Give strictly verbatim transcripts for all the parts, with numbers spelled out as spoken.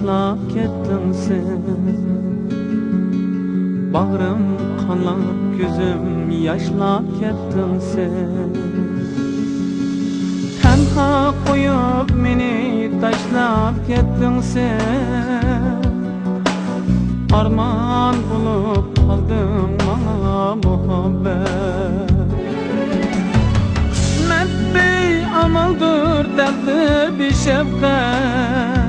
تاشلاپ كەتتىڭ سەن. باغرىم قاناپ، كۆزۈم ياشلاپ كەتتىڭ سەن. تەنھا قويۇپ مېنى تاشلاپ كەتتىڭ سەن. ئارمان بولۇپ قالدىڭ ماڭا مۇھەببەت. قىسمەت بىئامالدۇر، تەقدىر بىشەپقەت.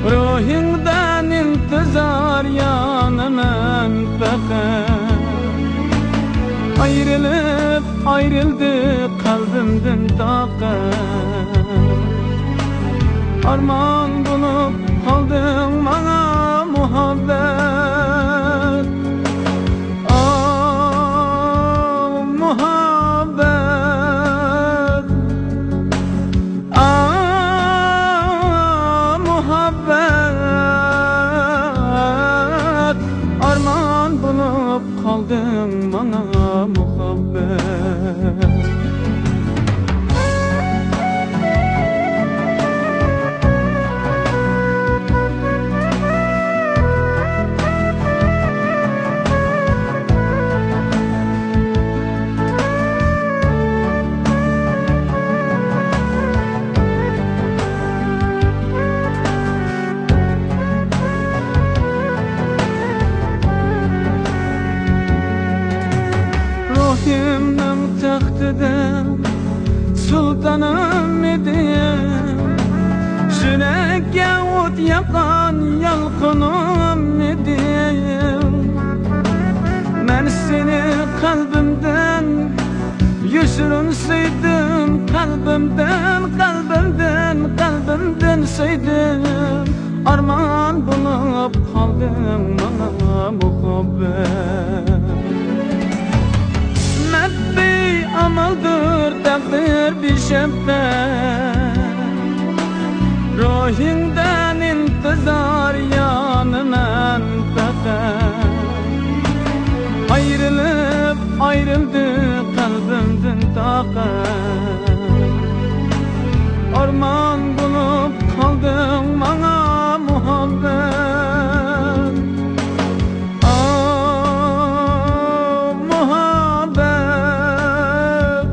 روھىڭدىن ئىنتىزار يانىمەن پەقەت. ئايرىلىپ ئايرىلدى قەلبىمدىن تاقەت. ئارمان بولۇپ قالدىڭ ماڭا مۇھەببەت. ئاھ، مۇھەببەت. ئاھ، مۇھەببەت. ئارمان بولۇپ قالدىڭ ماڭا مۇھەببەت. روھۇمنىڭ تەختىدە سۇلتانىم ئىدىڭ، يۈرەككە ئوت ياققان يالقۇنۇم ئىدىڭ. مەن سېنى قەلبىمدىن يوشۇرۇن سۆيدۈم، قەلبىمدىن، قەلبىمدىن، قەلبىمدىن سۆيدۈم. ئارمان بولۇپ قالدىڭ ماڭا مۇھەببەت. قىسمەت بىئامالدۇر، تەقدىر بىشەپقەت. روھۇڭدىن ئىنتىزار يانىمەن پەقەت. ئايرىلىپ ئايرىلدى قەلبىمدىن تاقەت. ئارمان بولۇپ قالدىڭ ماڭا مۇھەببەت. ئاھ، مۇھەببەت.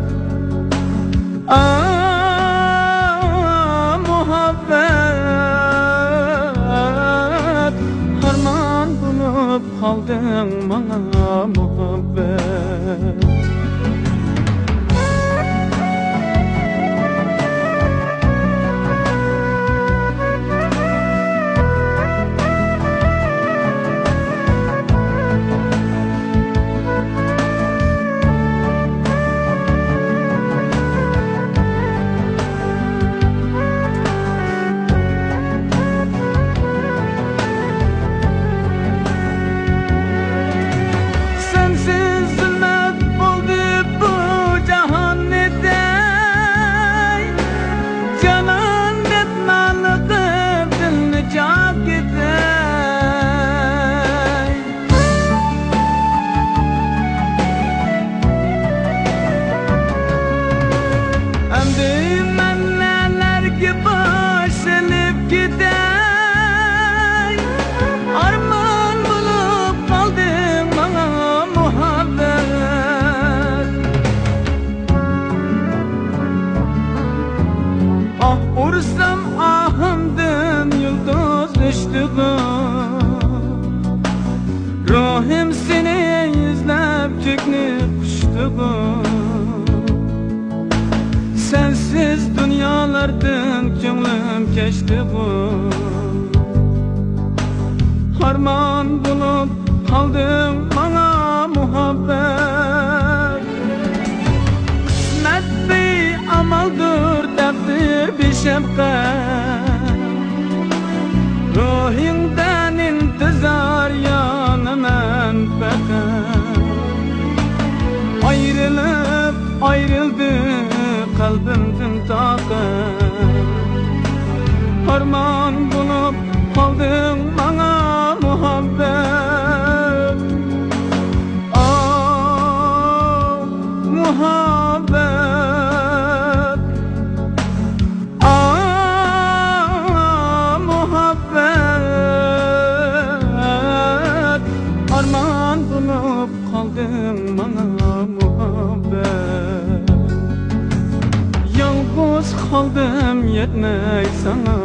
ئاھ، مۇھەببەت. ئارمان بولۇپ قالدىڭ ماڭا مۇھەببەت. سەنسىز زۇلمەت بولدى بۇ جاھاننى دەي، جانان دەپ نالىقىپ دىلنى چاكىدەي. ئەمدى مەن نەلەرگە باش سېلىپ كېتەي؟ ئارمان بولۇپ قالدىڭ ماڭا مۇھەببەت. ئاھ ئۇرسام ئاھىمدىن يۇلتۇز ئۆچتىغۇ. روھۇم سېنى ئىزلەپ كۆكنى قۇچتىغۇ. سەنسىز دۇنيالاردىن كۆڭلۈم كەچتىغۇ. ئارمان بولۇپ قالدىڭ ماڭا مۇھەببەت. قىسمەت بىئامالدۇر، تەقدىر بىشەپقەت. روھۇڭدىن ئىنتىزار يانىمەن پەقەت. ئايرىلىپ ئايرىلدى قەلبىمدىن تاقەت. ئارمان بولۇپ قالدىڭ ماڭا مۇھەببەت. ئاھ، مۇھەببەت. ئاھ، مۇھەببەت. قىلدىڭ ماڭا مۇھەببەت. يالغۇز قالدىم يەتمەي ساڭا